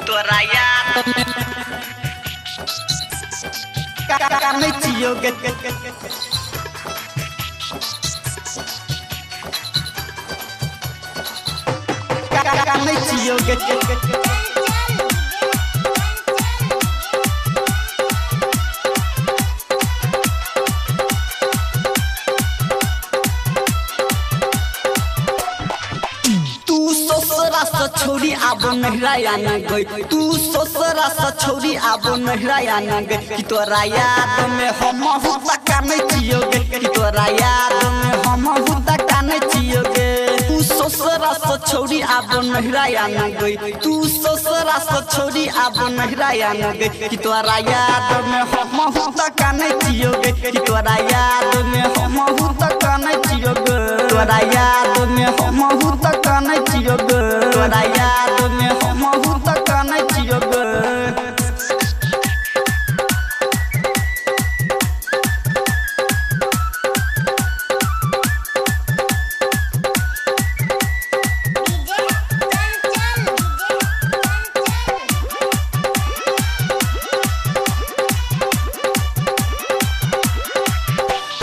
तोरा याद में काने छियो गे काने छियो गे। छोरी आब नहराया न गई तू ससुरा से छोरी आब नहराया न गई कि तोरा याद में हम हुता काने छियो गे कि तोरा याद में हम हुता काने छियो गे। तू ससुरा से छोरी आब नहराया न गई तू ससुरा से छोरी आब नहराया न गई कि तोरा याद में हम हुता काने छियो गे कि तोरा याद में हम हुता काने छियो गे। तोरा याद में हम हुता काने छियो गे तोरा याद में हम हुता काने छियो गे।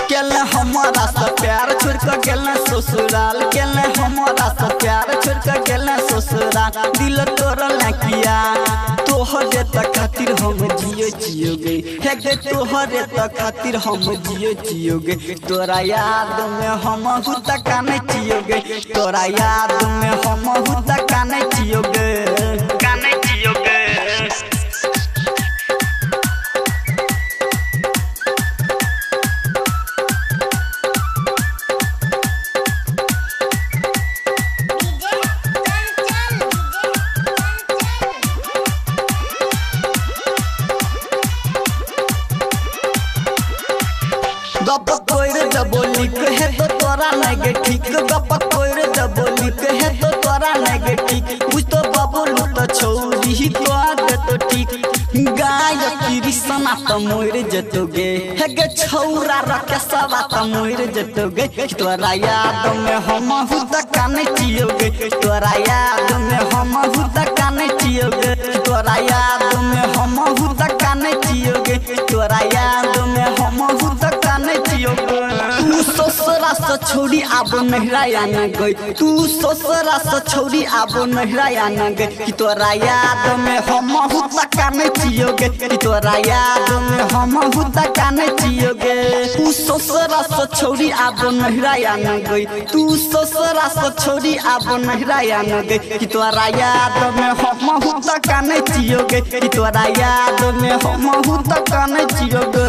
केले हमारा से प्यार छोड़ के गेले ससुराल केले हमारा से प्यार छोड़ के गेले ससुराल दिल तोरल किया तोहरे त खातिर हम जियो जियो गे हे गे तोहरे त खातिर हम जियो जियो गे। तोरा याद में हम हुता काने छियो गे तोरा याद में हम हुता काने छियो गे काने छियो गे। गप कोइर दबोली कहे तो तोरा लगे ठीक गप कोइर दबोली कहे तो तोरा लगे ठीक बुझ तो बबुलू तो छौरी ही तो आगे तो ठीक गाय कृष्णा तो मोर जतो गे हे गे छौरा रखे सवा तो मोर जतो गे। तोरा याद में हम हुता काने छियो गे तोरा याद में हम हुता काने छियो गे तोरा याद में हम हुता काने छियो गे तोरा याद में हम हुता काने छियो गे। तू ससुरा से छोरी आब नहराया न गई तू ससुरा से छोरी आब नहराया न गई कि तोरा याद में हम हुता काने छियो गे कि तोरा याद में हम हुता काने छियो गे। तू ससुरा से छोरी आब नहराया न गई तू ससुरा से छोरी आब नहराया न गई कि तोरा याद में हम हुता काने छियो गे कि तोरा याद में हम हुता काने छियो गे।